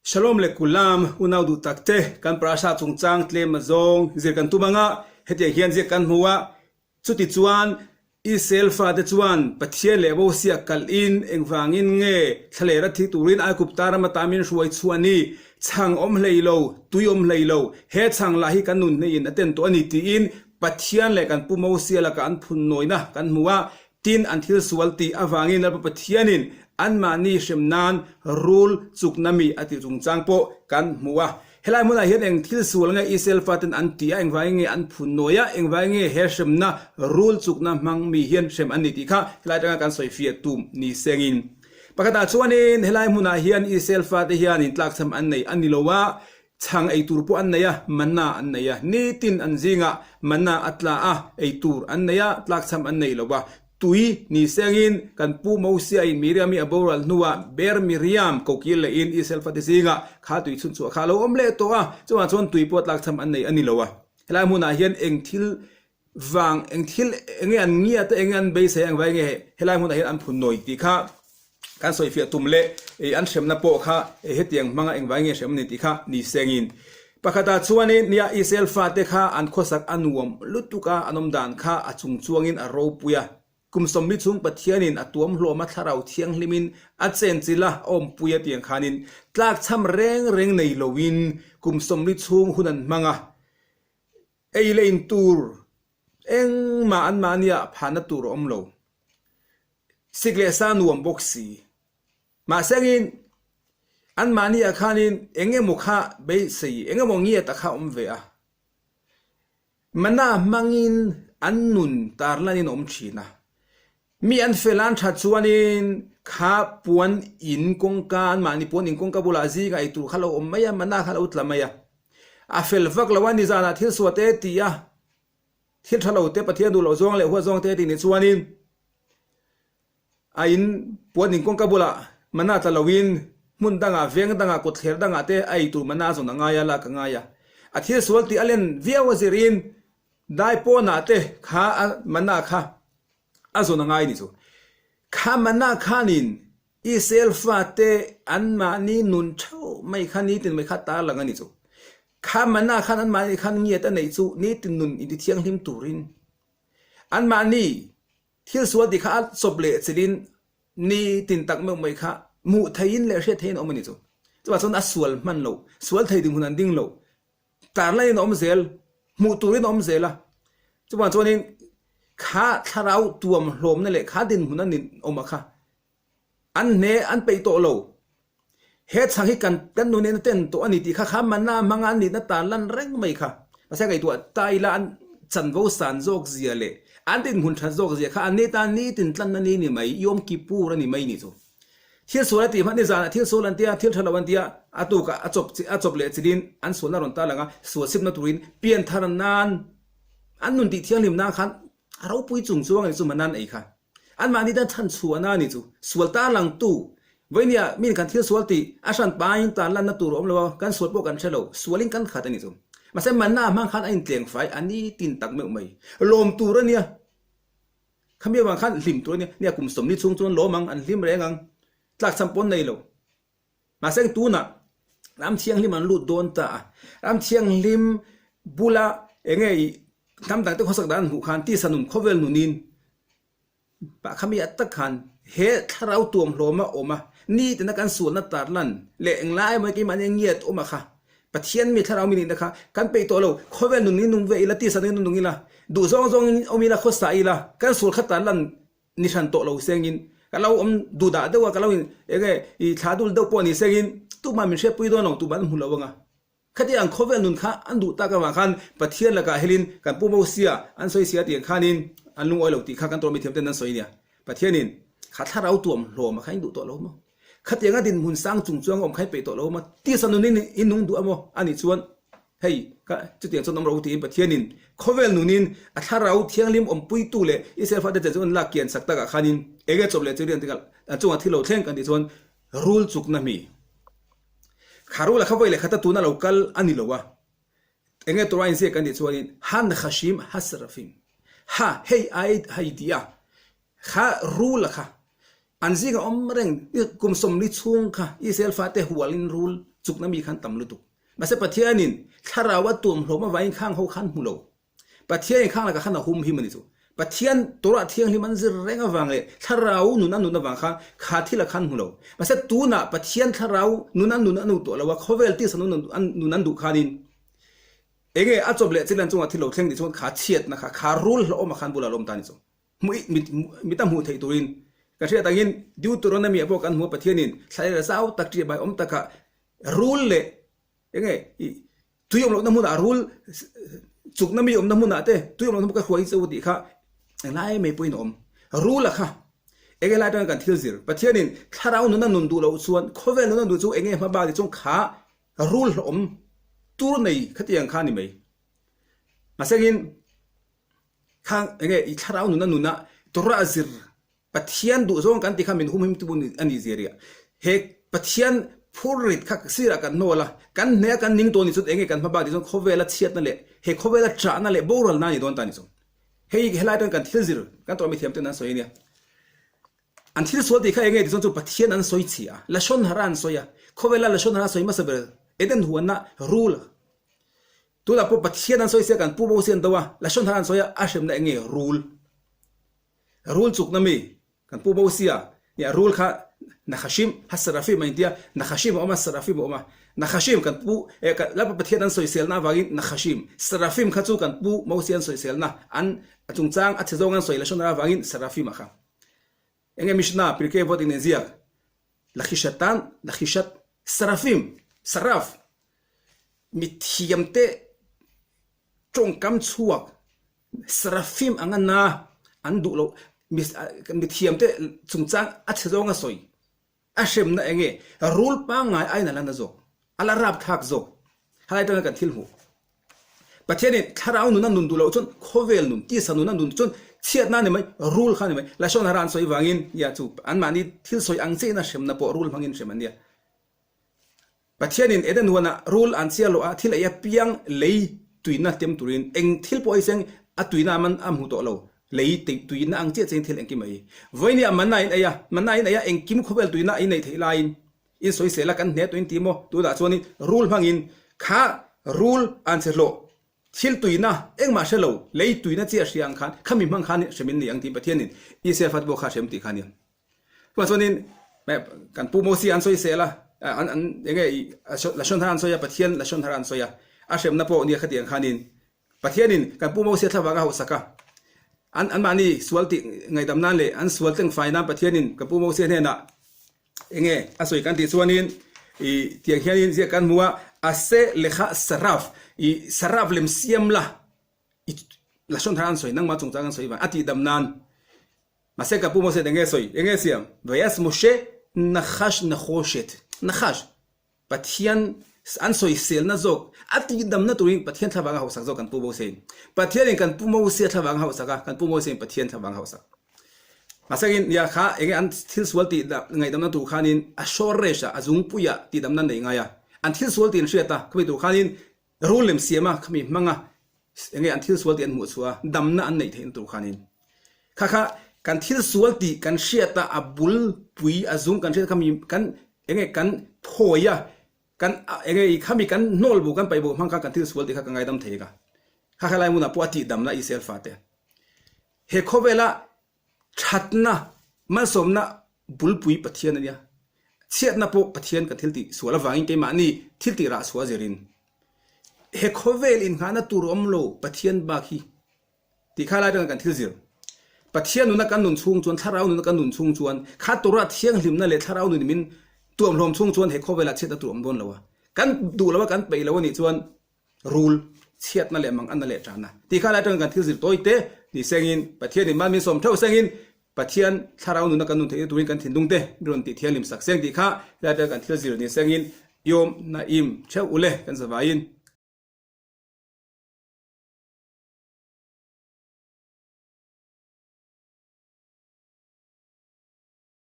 Shalom le Kulam, unau duh tak te, kan parasha chungchang tlem azawng zir kan tum anga hetiang hian ziak kan hmu a, chuti chuan Israel fate chuan Pathian leh Mosia kalhin engvangin nge thlalera thi turin Aigupta ram ata min hruai chhuah ni, chhang awm hlei lo, tui awm hlei lo, he chhang lah hi kan nun hneihin a ten tawh a ni tiin Pathian leh kan pu Mosia lakah an phunnawina kan hmu a, Tin, an thil sual tih avangin Lalpa Pathianin anmahni hrem nan rul chukna mi a tih chungchang pawh kan hmu a. Helai hmunah hian eng thil sual nge Israel faten an ti a, engvangin nge an phun nawi a, engvangin nge he hremna rul chukna hmang mi hian hrem an ni tih kha helai atanga kan sawi fiah tum ni sengin. Pakhatah chuanin helai hmunah hian Israel fate hianin tlakchham an nei a ni lo a, Chhang ei tur pawh an nei a, manna an nei a. Nitin an zingah manna a tla a, ei tur an nei a, tlakchham an nei lo va. Tui ni sengin kan pu Mosiain Miriami a boral hnuah Ber Miriam kokil lehin Israel fate zingah kha tui chhun chhuah kha a lo awm leh tawh a, chuvang chuan tui pawh tlakchham an nei a ni lo a. Helai hmunah hian eng thil vang, eng thil enge an ngiat a, enge an beisei a, engvai nge helai hmunah hian an phun nawi tih kha kan sawifiah tum leh an hremna pawh kha hetiang hmanga engvai nge hrem a ni tih kha ni sengin. Pakhatah chuanin nia Israel fate kha an khawsak a nuam lutuk a, an awm dan kha a chung chuangin a ropui a. Kum sawmli chhung Pathianin a tuam hlawm a thlarau thianghlimin a chenchilh a, a awmpui a tiang khanin tlakchham reng reng nei loin kum 40 chhung hun an hmang a. Ei leh in tur engmah anmahnia phahna tur a awm lo. Sik leh sa nuam bawk si. Mahse angin anmahniah khanin eng emaw kha beisei, eng emaw ngiat a kha awm ve a. Mana hmangin an nun tarlanin a awm thin a. Mi an fel an that chuanin kha puan in kawngka, anmahni puan in kawngka bulah zingah ei tur kha lo awm mai a, mana kha lo tla mai a. A fel vak lo a, nizanah thil suah te ti a, thil tha lo te, Pathian duh loh zawng leh huat zawng te ti ni chuanin a in puan in kawngka bulah mana tla loin hmun dangah, veng dangah, kawtthler dangah te a ei tur mana a zawn a ngai a, lak a ngai a. A thil sual tih a len viau a zirin dai pawnah te kha a mana kha a zawn a ngai ni chu. Kha mana khanin Israel fate anmahni nun theuh mai kha nitin mai kha tarlang a ni chu. Kha mana khan anmahni khan ngiat a neih chu nitin nun inti thianghlim turin anmahni thil sual tih kha a chawp leh chilhin nitin tak meuh mai kha hmuh theihin leh hriat theihin a awm a ni chu. Chuvang chuan a sual hman lo, sual thei dinhmun an ding lo. Tarlain a awm zel, hmuh turin a awm zel a. Chuvang chuanin kha thlarau tuam hlawmna leh kha dinhmun a nin awm a kha an hne an peih tawh lo. He chhang hi kan kan nunin a ten tawh a ni tih kha kha manna hmanga an nihna tarlan reng mai kha. Mahse ngaihtuah ta ila an chanvo san zawk zia leh an dinhmun that zawk zia kha an ni tan nitin tlanna ni ni mai, Yom Kippur a ni mai ni chu. Thil sual a tih hmanh ni zanah thil sual an tia, thil tha lo an tia, a tukah a chawp a chawp leh chilin an sualna rawn tarlang a, sual sipna turin pianthar nan an nun tih thianghlim nan khan a ropui chung chuang a ni chu manan ei kha. Anmahni tan chhan chhuahna a ni chu. Sual tarlangtu Vawihnia min kan thil sual tih a hran pain tarlanna tur a awm lo a, kan sual pawh kan hre lo, sualin kan khat a ni chu. Mahse manna hmang khan a intleng fai a ni tin tak meuh mai. Lawm tur a nia. Khami avang khan hlim tur a nia, nia kum 40 chhung chuan lawm ang, an hlim reng ang, tlakchham pawn nei lo. Mahse tunah ram thianghlim an lut dawn ta a, ram thianghlim bula eng nge ih hnam dangte khawsak dan an hmuh khan tisa nun khawvel nunin pah khami ah tak khan he thlarau tuam hlawm a awm a, nitina kan sualna tarlan leh englai emaw keimahni ngiat awm a kha Pathian mi thlarau mi nihna kha kan peih tawh lo, khawvel nun in nung ve ila, tisa nun in nung ila, duh zawng zawng in awm ila, khawsa ila, kan sual kha tan lan ni hran tawh lo sengin, ka lo awm duh dah deuh a, ka lo in eng nge i thla dul deuh pawh ni sengin tumah min hriatpui dawn lo, tumah an hmu lo anga. Khati ang khawvel nun kha an duh tak avang khan Pathian lakah helin kan pu Mosia an sawi sia tih ang khanin an lungawi lo tih kha kan tawrhmi thiamten an sawi nia. Pathianin kha thlarau tuam hlawm a kha in duh tawh lo maw? Khatianga dinhmun sang chung chuang awm kha i peih tawh lo maw? Tisa nunin i nung duh a maw? A nih chuan hei ka chutiang chuan awm ro tiin Pathianin khawvel nunin a thlarau thianghlim awmpuitu leh Israel fate chen chu an lak kian sak takah khanin eng nge chawp leh chu rian tikah an chungah thil lo thleng kan tih chuan rul chukna mi kha rul a kha vawi leh khata tuna lo kal a ni lo a, eng nge Torah in ziak kan tih chuanin ha nakhashim ha serafim ha hei ai hei ti a kha rul a kha An zingah awm reng i kum 40 chhung kha Israel fate hualin rul Chukna mi khan tam lutuk. Mahse Pathianin thlarau a tuamhlawm avangin khang ho khan hmu lo. Pathianin khang lakah khan a hum him a ni chu. Pathian Torah thianghlim an zir reng avang leh thlarau nun a nun avang khan kha thil a khan hmu lo. Mahse tunah Pathian thlarau nun a nun a nu tuah lo a, khawvel tisa nun nun an duh khanin enge a chawp leh chil an chungah thil lo thleng tih chuan kha chhiatna kha, kha rul hlauhawm a khan bulah a lawm ta a ni chu. Hmuh mit mit a hmuh theih turin ka hriat angin Deuteronomy ah pawh kan hmu a Pathianin thlalera zau tak ṭiahbai awm takah rul leh enge ih Tui awm lohna hmunah rul chukna mi awmna hmunah te tui awm lohna hmun ka hruai che u tih kha englai mai pawhin a awm. Rul a kha enge lai atanga kan thil zir. Pathianin thlarau nuna nun duh loh chuan khawvel nuna duh chu enge hma bak tih chuan kha rul hlawhawm tur nei khatiang kha a ni mai. Mahsengin kha enge i thlarau nuna nuna Torah zir Pathian duh zawng kan ti kha min humhim tu a nih zia rih a. He Pathian phurrit kha sirah kan hnawl a, kan hne a kan ning tawn ni chuan enge kan hma bak tih chuan khawvela chhiatna leh he khawvela ṭahna leh boralna a ni dawn ta ni chu. Hei helai atang kan thil zir kan tawh mithiam ten an sawi a nia. An thil sual tih kha enge tih chuan chu Pathian an sawi chhia a, Lashon Hara an sawi a, khawvela Lashon Hara sawi hmasa ber Eden huanna rule tunah pawh Pathian an sawi sia kan pu Moses an do a, Lashon Hara an sawi a, a hremna enge rule. Rul chukna mi kan pu bo sia nia rul kha Nakhashim ha Serafim a intia Nakhashim a awm a Serafim a awm a Nakhashim kan pu eh kan Lalpa Pathian an sawiselna avangin Nakhashim Serafim kha chu kan pu Mosia an sawiselna an a chungchang a chhe zawng an sawi lehsawn avangin Serafim a kha enge Mishnah Pirkei Avot in inziak Lakhishatan Lakhishat Serafim Saraf mithiamte tawngkam chhuak Serafim anga na an duh loh mithiamte chungchang a chhe zawng a sawi a hremna eng nge rul pangngai aiin a la na zawk a la rapthlak zawk helai atanga kan thil hmuh Pathianin thlarau nun a nun duh loh chuan khawvel nun tisa nun a nun chuan chhiatna a ni mai rul kha a ni mai Lashon hara an sawi vangin nia chu anmahni thil sawi ang chiahin a hremna pawh rul hmangin hrem an nia. Pathianin Eden huanah rul an chhiar loh a, thil ei apiang lei tuina tem turin eng thil pawh ei seng a tuina a man a hmu tawh lo. Lei tuina ang chiah chiahin thil engkim a ei. Vawinia manna in ei a, manna in ei a engkim khawvel tuina in ei theih laiin in sawisel a kan hne tawh in ti maw? Tunah chuanin rul hmangin kha rul an chhe hlawh thil tuina engmah hre lo lei tuina chiah hria ang khan khami hmang khan hrem in nei ang tiin Pathianin Israel fate pawh kha hrem tih kha a nia. Chuvang chuanin kan Pu Mosia an sawi sel a, an an enge i Lashon Hara an sawi a, Pathian Lashon Hara an sawi a, a hremna pawh nia khatiang khanin Pathianin kan Pu Mosia thlavang a hauhsak a, an anmahni sual tih ngaihdam nan leh an sual tlengfai nan Pathianin kan Pu Mosia hnenah enge a sawi kan tih chuanin i tiang hianin ziak kan hmu a, Ase lekha saraf i saraf lem siam la i Lashon Hara an sawi nangmah chungchang an sawi vang a tihdam nan Mahse ka pu Moses enge sawi? Enge siam? Vayas Moshe Nachash Nechoshet Nachash Pathian an sawiselna zawk a tihdamna turin Pathian thlavang a hauhsak zawk kan pu Moses-in. Pathianin kan pu Moses thlavang a hauhsak a, kan pu Moses-in Pathian thlavang a hauhsak. Mahse nia kha enge an thil sual tih ngaihdamna tur khanin a shoresh ah a zungpui ah tihdamna an nei ngai a, an thil sual tih an hriat a, khami tur khanin Rul lem siam a, khami hmanga enge an thil sual tih an hmuh chhuah a, damna an neih theihna tur khanin. Kha kha kan thil sual tih kan hriat a, a bul pui a zung kan hriat khami kan enge kan thawi a, kan enge i khami kan hnawl bu kan paih bu hmang khan kan thil sual tih kha ka ngaidam thei ka. Kha kha lai hmunah pawh a tihdamna Israel fate. He khawvela Thatna, malsawmna bulpui Pathian a nia. Chhiatna pawh Pathian kan thil tih sual avangin keimahni thil tih rah chhuah zirin he khawvel inngahna tur awm lo Pathian bak hi tih kha lai atanga kan thil zir. Pathian nuna kan nun chhung chuan, thlarau nuna kan nun chhung chuan, kha Torah thianghlimna leh thlarau nun min tuamhlawm chhung chuan he khawvelah chhiatna tur awm dawn lo a. Kan duh lo a, kan peih lo a nih chuan Rul, chhiatna leh manganna leh ṭahna tih kha lai aṭangin kan thil zir tawi te ni sengin Pathianin mal min sawm theuh sengin Pathian thlarau nuna kan nun theihna turin kan thinlung te mi rawn tih thianghlim sak seng tih kha lai aṭanga kan thil zir ni sengin Yom Naim theuh ule kan zavaiin.